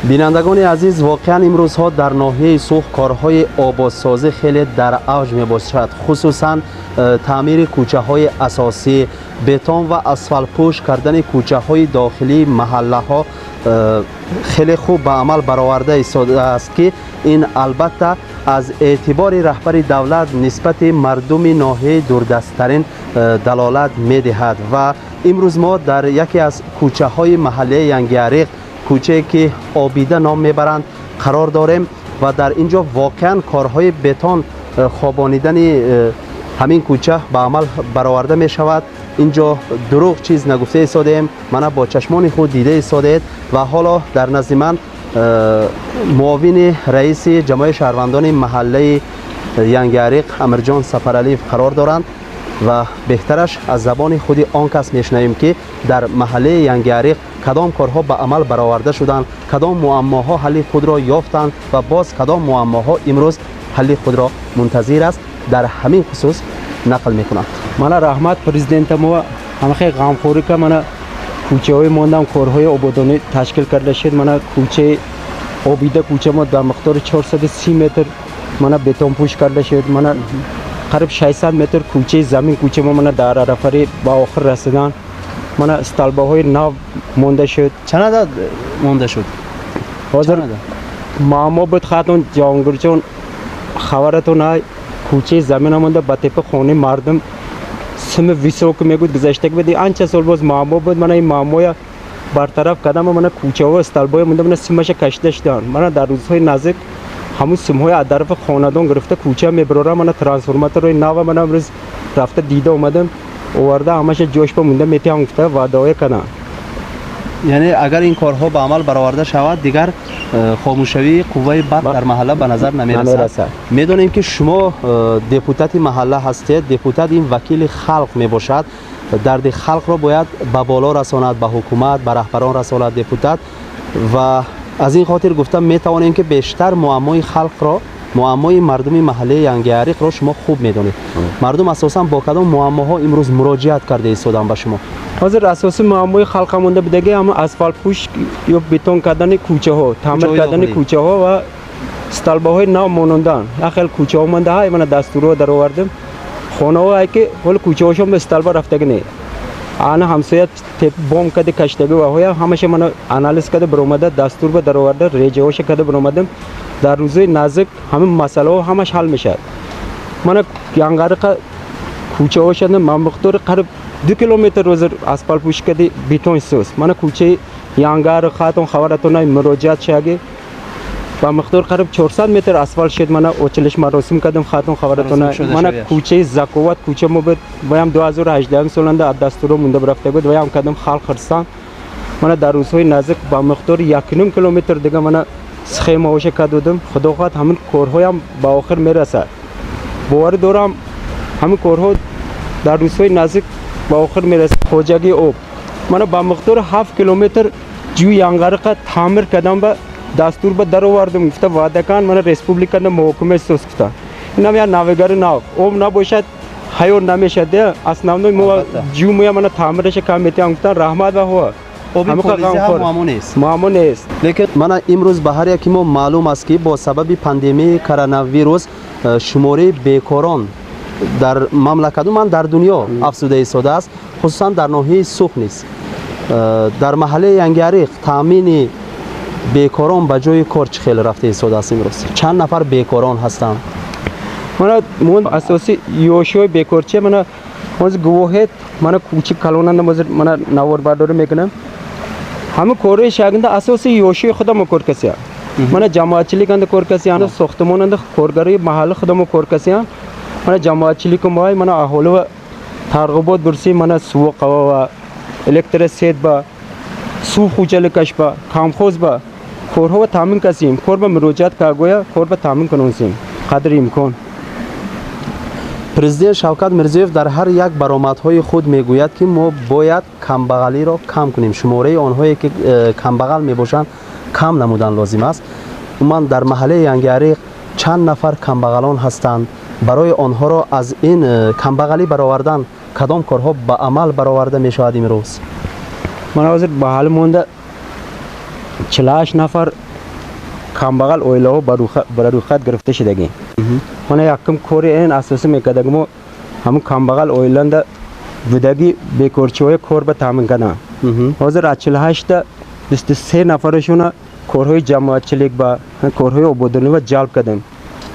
Бинандагони азиз, воқеан имрӯзҳо дар ноҳияи Суғд корҳои ободсозӣ хеле дар авҷ мебошад, хусусан таъмири кӯчаҳои асосӣ, бетон ва асфалтпӯш кардани кӯчаҳои дохилии маҳаллаҳо хеле хуб ба амал бароварда истодааст, ки ин албатта аз эътибори раҳбари давлат нисбати мардуми ноҳияи дурдасттарин далолат медиҳад. Ва имрӯз мо дар яке аз кӯчаҳои маҳаллаи Янгиариқ, кӯчае ки Обида ном мебаранд, қарор дорем ва дар ин ҷо воқеан корҳои бетон хобонидани ҳамин кӯча ба амал бароварда мешавад. Ин ҷо дурӯғ чиз нагуфта истодаем, мана бо чашмони худ дида истодаед. Ва ҳоло дар назди ман муовини раиси ҷамъияти шаҳрвандони маҳаллаи Янгиариқ Амирҷон Сафаралиев қарор доранд ва беҳтараш аз забони худи он кас мешунавем, ки дар маҳаллаи Янгиариқ кадом корҳо ба амал бароварда шуданд, кадом муаммоҳо ҳалли худро ёфтанд ва боз кадом муаммоҳо имрӯз ҳалли худро мунтазир аст, дар ҳамин хусус нақл мекунанд. Мана, раҳмат президента мо, ҳамахе ғамхорӣ ка. Мана, кӯчаҳои мондам корҳои ободонӣ ташкил карда шуд. Мана, кӯчаи Обида, кӯча мо дар миқдори 430 метр мана бетонпӯш карда шуд. Мана, қариб 600 метр кӯчаи Замин, кӯча мо мана дар арафари ба охир расидан. Мана, столбаҳои нав монда шуд. Чанд адад монда шуд? Ҳозир муаммо буд, хатон Ҷаҳонгирҷон, хабаратон ай, кӯчаи Замина монда ба тепа хонаи мардум сими высокий мегӯд гузаштаг буд. Анча сол боз муаммо буд. Мана, ин муаммоя бартараф кардам. Мана, кӯчаҳо столбаҳо монда, мана симаша кашида шуданд. Мана, дар рӯзҳои наздик ҳамун симҳои аз тарафи хонадон гирифта кӯча мебарорам. Мана, трансформаторҳои нава мана имрӯз рафта дида омадам, оварда ҳамаша ҷошба монда метиҳам гуфта ваъдаҳое кардам. Яъне агар ин корҳо ба амал бароварда шавад, дигар хомӯшавии қувваи барқ дар маҳалла ба назар намерасад. Медонем, ки шумо депутати маҳалла ҳастед. Депутат ин вакили халқ мебошад, дарди халқро бояд ба боло расонад, ба ҳукумат, ба раҳбарон расонад депутат. Ва аз ин хотир гуфта метавонем, ки бештар муаммои халқро, муаммои мардуми маҳаллаи Янгиариқро шумо хуб медонед. Мардум асосан бо кадом муаммоҳо имрӯз муроҷиат карда истоданд ба шумо? Ҳозир асоси муаммои халқа монда будаги ҳама асфалтпӯш ё бетон кардани кӯчаҳо, таъмир кардани кӯчаҳо ва столбаҳои нав монондан. Як хел кӯчаҳо монда ҳай, мана дастурҳо даровардем. Хонаҳо ай ки ҳоли кӯчаҳошон ба столба рафтаги не, ана ҳамсоя бом кади каштаги ваҳоя ҳамаша мана анализ карда биромада, дастур ба дароварда, реҷаҳоша карда биромадем. Дар рӯзои наздик ҳамин масъалаҳо ҳамаш ҳал мешавад. Мана, Янгариқа кӯчаҳошана миқдори қариб 2 километр ҳозир асфалтпӯшӣ кади, бетон соз. Мана, кӯчаи Янгари, хатон хабаратона, муроҷиат шаги, ба миқдори қариб 400 метр асфалт шуд. Мана, очилиш маросим кардем, хатон хабаратона. Мана, кӯчаи Заковат, кӯча мо буд, ваям 2018 соланда аз дастуро монда рафта буд, ваям кардем, халқ хирсан. Мана, дар рӯзҳои наздик ба миқдори 1,5 километр дига мана схемаҳоша кардодем. Худо хоҳад, ҳамин корҳоям ба охир мерасад. Боварӣ дорам, ҳамин корҳо дар рӯзҳои наздик ба охир мерасад. Хоҷагии об, мана, ба миқдори 7 километр ҷӯи Янгариқа таъмир кардам, ба дастур ба даровардем гуфта ваъда кан. Мана, республикада муҳокима соз гуфта, инам як навигари нав. Об набошад, ҳаёт намешад. Основной мо ҷӯ моя мана таъмираша кам метиҳам гуфтан, раҳмат ва ҳо. Оби полизӣ ҳам муаммо нест? Муаммо нест. Лекин мана, имрӯз ба ҳар яки мо маълум аст, ки бо сабаби пандемияи коронавирус шумораи бекорон дар мамлакат, умуман дар дунё афзуда истодааст, хусусан дар ноҳияи Суғд низ. Дар маҳаллаи Янгиариқ таъмини бекорон ба ҷои кор чӣ хел рафта истодааст? Имрӯз чанд нафар бекорон ҳастанд? Мана, мо асоси ёшиҳои бекорчия, мана, ҳозир гувоҳед, мана, кӯчи калонанда ҳозир мана наворбардорӣ мекунам. Ҳамин корҳои шагинда асоси ёшии худамо кор касия. Мана, ҷамоатчиликанда кор касиян, сохтмонанда коргарои маҳалли худамо кор касиян. Мана, ҷамоатчиликумай, мана, аҳоли ва тарғибот бурси, мана, сувоқава ва электросет ба сув хуҷаликаш ба камхоз ба корҳо таъмин касем. Кор ба муроҷиат каргоя, кор ба таъмин кунонсем қадри имкон. Президент Шавкат Мирзиёев дар ҳар як баромадҳои худ мегӯяд, ки мо бояд камбағалиро кам кунем, шумораи онҳое ки камбағал мебошанд, кам намудан лозим аст. Умуман дар маҳаллаи Янгиариқ чанд нафар камбағалон ҳастанд? Барои онҳоро аз ин камбағалӣ баровардан кадом корҳо ба амал бароварда мешавад имрӯз? Ман ҳозир маҳалли монда 48 нафар. Камбағал оилаҳо ба рӯйхат гирифта шудагӣ. Мана якум кори ин асосӣ мекардаг мо ҳамун камбағал оиланда будагӣ бекорчиҳои кор ба таъмин кардан. Ҳозир аз 48-та 23 нафарашона корҳои ҷамоатчилик ба корҳои ободонӣ ва ҷалб кардем.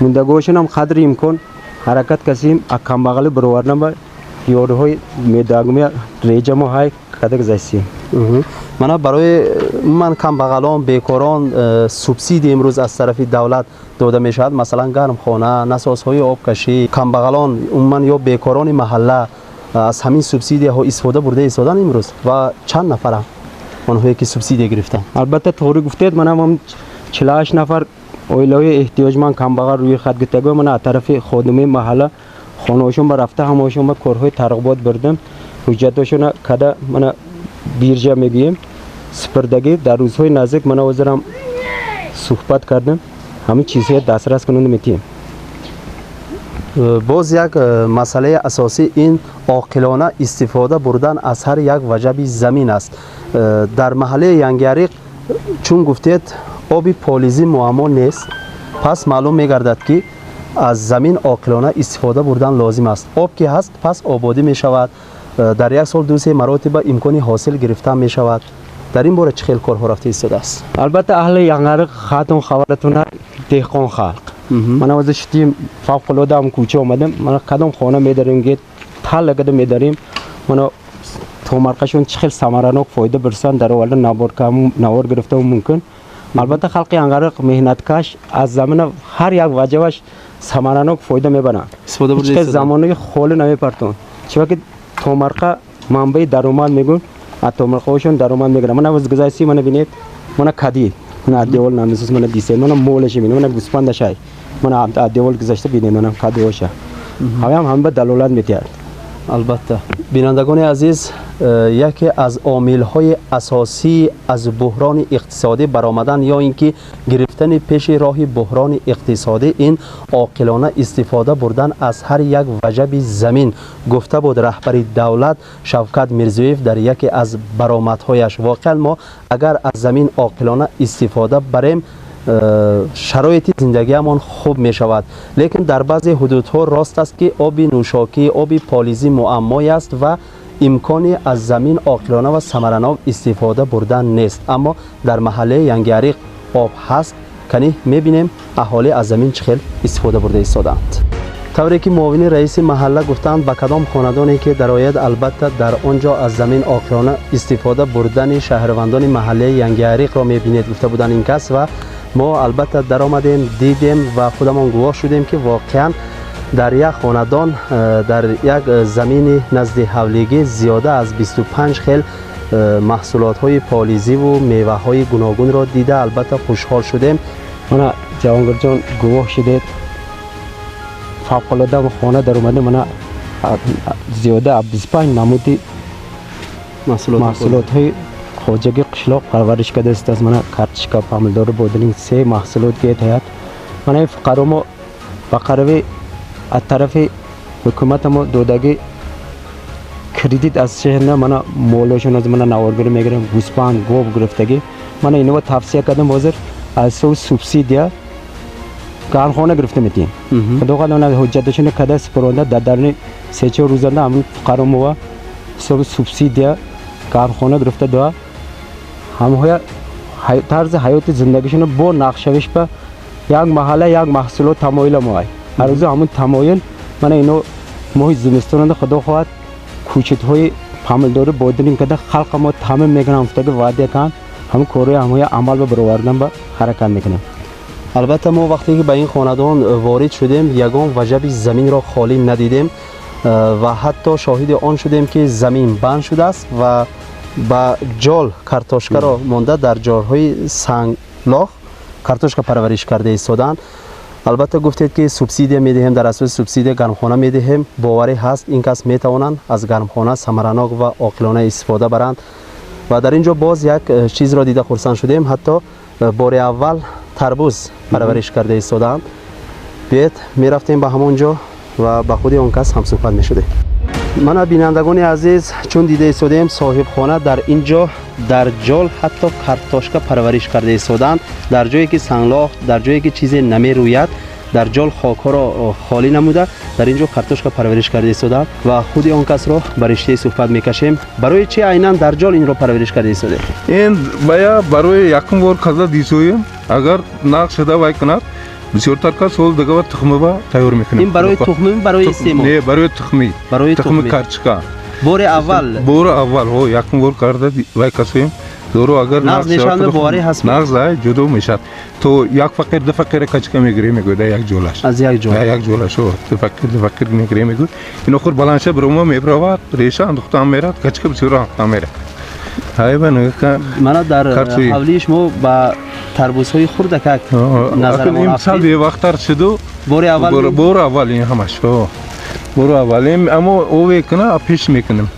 Мундагоҳошон ҳам қадри имкон ҳаракат касем аз камбағалӣ баровардан ба ёриҳои медагуми реҷамо ҳай карда гузаштем. Мана барои умуман камбағалон, бекорон субсидия имрӯз аз тарафи давлат дода мешавад, масалан гармхона, насосҳои обкашӣ. Камбағалон умуман ё бекорони маҳалла аз ҳамин субсидияҳо истифода бурда истодан имрӯз ва чанд нафаранд онҳое ки субсидия гирифтанд? Албатта, тоғри гуфтед, манам 48 нафар оилаҳои эҳтиёҷманд, камбағал рӯи хат гирифтагӣ. Мана аз тарафи ходимаи маҳалла хонаҳошон ба рафта, ҳамаошон ба корҳои тарғибот бурдем, ҳуҷҷатҳошона када, мана биржа мегӯем, супурдагӣ. Дар рӯзҳои наздик, мана ҳозирам суҳбат кардем, ҳамин чизҳоя дастрас кунонда метиҳем. Боз як масъалаи асосӣ ин оқилона истифода бурдан аз ҳар як ваҷаби замин аст. Дар маҳаллаи Янгиариқ, чун гуфтед, оби полизӣ муаммо нест, пас маълум мегардад, ки аз замин оқилона истифода бурдан лозим аст. Об ки ҳаст, пас ободӣ мешавад, дар як сол ду се маротиба имкони ҳосил гирифтан мешавад. Дар ин бора чӣ хел корҳо рафта истодааст? Албатта, аҳли Янгиариқ хатун хабаратона, деҳқон халқ. Мана ҳозир шитим, фавқулода ҳам кӯча омадем, мана кадом хона медарем, ге талла када медарем, мана томарқашон чӣ хел самаранок фоида бирсан, дароварда навор гирифта мумкин. Албатта, халқи Янгиариқ меҳнаткаш, аз замина ҳар як ваҷабаш самаранок фоида мебаранд, ҳеҷ кас замонаи холӣ намепартон, чунки томарқа манбаи даромад мегӯн, аз томарқаҳошон даромад мегиранд. Мана ҳоз гузашти, мана бинед, мана кади, мана аз девол намесус, мана дисед, мана молаша бинед, мана гӯспандашай, мана аз девол гузашта бинед, мана кадиоша ҳамаам ҳама ба далолат медиҳад. Албатта, бинандагони азиз, яке аз омилҳои асосии аз буҳрони иқтисодӣ баромадан ё ин ки гирифтани пеши роҳи буҳрони иқтисодӣ ин оқилона истифода бурдан аз ҳар як ваҷаби замин, гуфта буд раҳбари давлат Шавкат Мирзиёев дар яке аз баромадҳояш. Воқеан, мо агар аз замин оқилона истифода барем, шароити зиндагиамон хуб мешавад. Лекин дар баъзе ҳудудҳо рост аст, ки оби нӯшокӣ, оби полизӣ муаммое аст ва имкони аз замин оқилона ва самаранок истифода бурдан нест. Аммо дар маҳаллаи Янгиариқ об ҳаст. Канӣ мебинем, аҳолӣ аз замин чӣ хел истифода бурда истодаанд. Тавре ки муовини раиси маҳалла гуфтанд, ба кадом хонадоне ки дарояд, албатта, дар он ҷо аз замин оқилона истифода бурдани шаҳрвандони маҳаллаи Янгиариқро мебинед, гуфта буданд ин кас. Ва мо албатта даромадем, дидем ва худамон гувоҳ шудем, ки воқеан дар як хонадон дар як замини назди ҳавлигӣ зиёда аз 25 хел маҳсулотҳои полизиву меваҳои гуногунро дида, албатта, хушҳол шудем. Мана, Ҷавонгирҷон, гувоҳ шудед, фавқулода хона даромада, мана зиёда аз 25 намуди маҳсулотҳои хоҷагии қишлоқ парвариш кардааст. Мана картошка, помидору, бодиринг, се маҳсулот гетаят. Мана ин фуқаро мо ба қарави аз тарафи ҳукумата мо додагӣ кредит аз шеҳрна, мана молошон аз мана наворгирӣ мегирем, гӯспанд, гов гирифтагӣ. Мана инова тавсия кардам, ҳозир аз ҳисоби субсидия гармхона гирифта метиҳем. Худо хоҳад, ана ҳуҷҷаташона када супоронда, дар даруни се-чор рӯзанда ҳамин фуқаро мова ҳисоби субсидия гармхона гирифта доа, ҳамҳоя тарзи ҳаёти зиндагишона бо нақшавиш ба як маҳалла як маҳсулот тамоюла моай ҳар рӯза ҳамун тамоюл. Мана ино моҳи зимистонанда, худо хоҳад, кӯчитҳои помидору бодиринг када халқа мо таъмин мекунам гуфтаги ваъда кан, ҳамун корҳои ҳамҳоя амал ба баровардан ба ҳаракат мекунем. Албатта, мо вақте ки ба ин хонадон ворид шудем, ягон ваҷаби заминро холӣ надидем ва ҳатто шоҳиди он шудем, ки замин банд шудааст ва ба ҷол картошкаро монда, дар ҷолҳои санглох картошка парвариш карда истодаанд. Албатта, гуфтед, ки субсидия медиҳем, дар асоси субсидия гармхона медиҳем. Боварӣ ҳаст, ин кас метавонанд аз гармхона самаранок ва оқилона истифода баранд. Ва дар ин ҷо боз як чизро дида хурсанд шудем, ҳатто бори аввал тарбуз парвариш карда истодаанд. Биёед, мерафтем ба ҳамон ҷо ва ба худи он кас ҳамсӯҳбат мешудем. Мана, бинандагони азиз, чун дида истодем, соҳибхона дар ин ҷо Дар ҷол ҳатто картошка парвариш карда истодаанд. Дар ҷое ки санглох, дар ҷое ки чизе намерӯяд, дар ҷол хокҳоро холӣ намуда, дар ин ҷо картошка парвариш карда истодаанд ва худи он касро ба риштаи суҳбат мекашем. Барои чи айнан дар ҷол инро парвариш карда истодед? Ин бая барои якум бор каза дисоем, агар нағз шуда вай кунад, бисёртар кас сол дигава тухмива тайёр мекунем. Ин барои тухмӣ, барои истеъмол? Не, барои тухмӣ. Барои тухми тухмӣ. Карчика. Бори аввал? Бори аввал, ҳо, якум бор карда вай касоем. Дору агар нағз мешаванд, боварӣ ҳаст? Нағз ай ҷудо мешавад. То як фақир, ду фақира качка мегирем, мегӯяд, як ҷолаш. Аз як ҷол? Як ҷолаш, ҳо, ду фақир, ду фақир мегирем, мегӯяд. Ин охир баландша бирома мебравад, реша андохтаам мерад, качка бисёр андохтаам мерад. Ҳайва нигоҳ. Мана дар Картои. ҳавлии шумо ба тарбузҳои хурдакак назарамон Имсал афтид. Бевақттар шуду. Бори аввал? Бори аввал ин ҳамаш, ҳо. Бори аввал ин, аммо ове куна пеш мекунем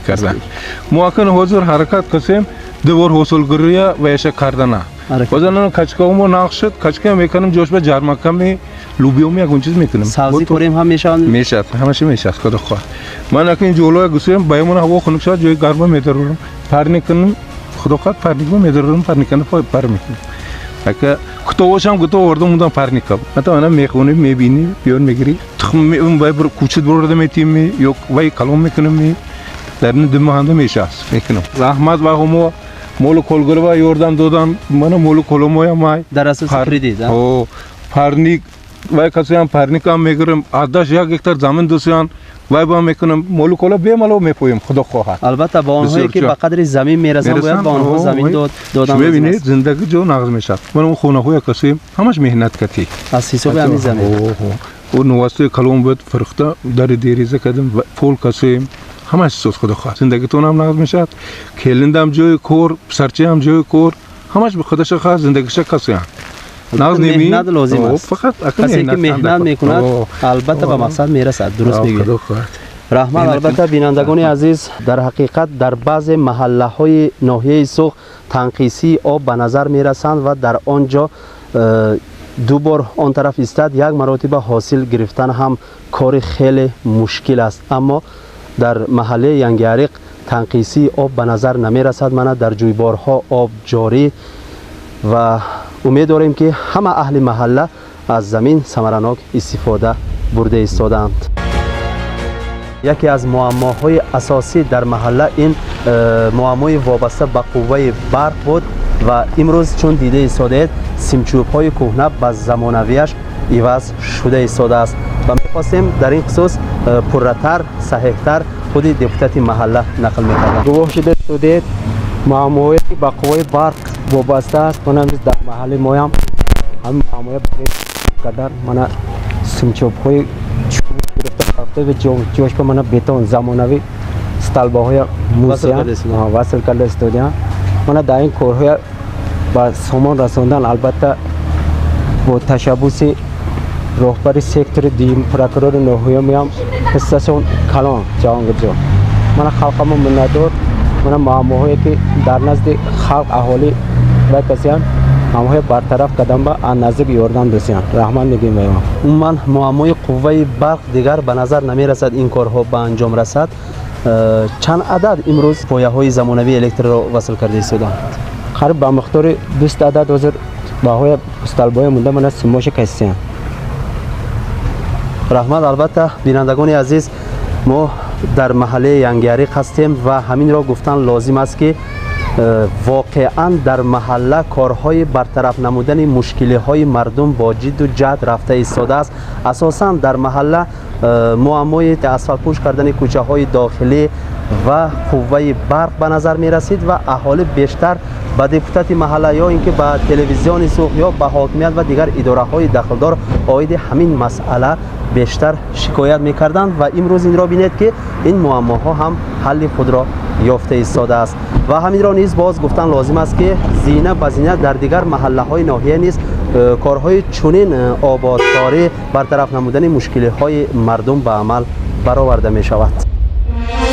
кардан. Мо акн ҳозир ҳаракат касем ду бор ҳосилгирия ва яша кардана. Ҳаракат. Бозан качкао мо нағз шуд, качка мекунем, ҷош ба ҷармаками, лубиёми, ягон чиз мекунем. Сабзӣ корем ҳам мешаванд? Мешавад, ҳамаша мешавад, худо хоҳад. Ман акн ин ҷолоя гусем, баёмона ҳаво хунук шавад, ҷои гарма медарорам. Парник кунем, худо хоҳад, парник медарорам, парникана пар мекунем. Ака кутобошам гуто овардам, ундан парника. Мата ана мехонӣ, мебинӣ, биёр мегирӣ. Тухм вай бир кучит бурда метимӣ, ё вай калон мекунем, дар ин ду моҳанда мешавад, мекунам. Раҳмат ва ҳумо молу колгурва ёрдам додан, мана молу коломоя май. Дар асоси кредит, а? Ҳо, парник вай касоям, парникам мегирам, адаш 1 гектар замин дусиян, вай ба мекунам, молу кола бемало мепоем, худо хоҳад. Албатта, ба онҳое Бисёр ки ча. ба қадри замин мерасанд, бояд ба онҳо замин додан лозим Мебинед, аст. Зиндагӣ ҷо нағз мешавад. Ман он хонаҳоя касоем, ҳамаш меҳнат катӣ. Аз ҳисоби ҳамин замин. О, нувастои калон буд, фурӯхта, дари дереза кардем, пол касоем, ҳамаш соз, худо хоҳад. Зиндагитонам нағз мешавад, келиндам ҷои кор, писарчаам ҷои кор, ҳамаш ба худаша хоҳад, зиндагиша касоям. Нағз неми? Меҳнат лозим О, аст. Фақат ака Касе ки меҳнат мекунад, О, албатта ба О. мақсад мерасад. Дуруст О, мегӯед. Худо хоҳад. Раҳмат. Меҳнат. Албатта, бинандагони азиз, дар ҳақиқат дар баъзе маҳаллаҳои ноҳияи Суғд танқисии об ба назар мерасанд ва дар он ҷо ду бор он тараф истад, як маротиба ҳосил гирифтан ҳам кори хеле мушкил аст. Аммо дар маҳаллаи Янгиариқ танқисии об ба назар намерасад. Мана дар ҷӯйборҳо об ҷорӣ ва умед дорем, ки ҳама аҳли маҳалла аз замин самаранок истифода бурда истодаанд. Яке аз муаммоҳои асосӣ дар маҳалла ин муаммои вобаста ба қувваи барқ буд ва имрӯз чун дида истодаед, симчӯбҳои кӯҳна ба замонавиаш иваз шуда истодааст ва мехостем дар ин хусус пурратар, саҳеҳтар худи депутати маҳалла нақл мекарданд. Гувоҳ шуда истодед, муаммоҳое ки ба қувваи барқ вобаста аст, мана имрӯз дар маҳалли моям ҳамин муаммоҳо барои кардан, мана симчӯбҳои чӯб гирифта рафта ва ҷошба мана бетон замонавӣ столбаҳоя мусиян карда истодаанд. Васл карда истодаанд. Мана дар ин корҳоя ба сомон расондан, албатта, бо ташаббуси роҳбари сектори дуюм, прокурори ноҳиямиам ҳиссашон калон, Ҷаҳонгирҷон. Мана халқамо миннатдор. Мана муаммоҳое ки дар назди халқ, аҳолӣ ва касеам, ҳамаҳоя бартараф кардан ба аз наздик ёрдам досиянд. Раҳмат мегӯем ба он. Умуман муаммои қувваи барқ дигар ба назар намерасад, ин корҳо ба анҷом расад. Чанд адад имрӯз пояҳои замонавии электрро васл карда истодаанд? Қариб ба миқдори 20 адад. Ҳозир баҳоя столбаҳоя монда, мана симоша касиянд. Раҳмат. Албатта, бинандагони азиз, мо дар маҳаллаи Янгиариқ ҳастем ва ҳаминро гуфтан лозим аст, ки воқеан дар маҳалла корҳои бартараф намудани мушкилиҳои мардум бо ҷидду ҷаҳд рафта истодааст. Асосан дар маҳалла муаммои асфалтпӯш кардани кӯчаҳои дохилӣ ва қувваи барқ ба назар мерасид ва аҳолӣ бештар ба депутати маҳалла ё ин ки ба телевизиони Суғд ё ба ҳокимият ва дигар идораҳои дахлдор оиди ҳамин масъала бештар шикоят мекарданд. Ва имрӯз инро бинед, ки ин муаммоҳо ҳам ҳалли худро ёфта истодааст. Ва ҳаминро низ боз гуфтан лозим аст, ки зина ба зина дар дигар маҳаллаҳои ноҳия низ корҳои чунин ободкорӣ, бартараф намудани мушкилиҳои мардум ба амал бароварда мешавад.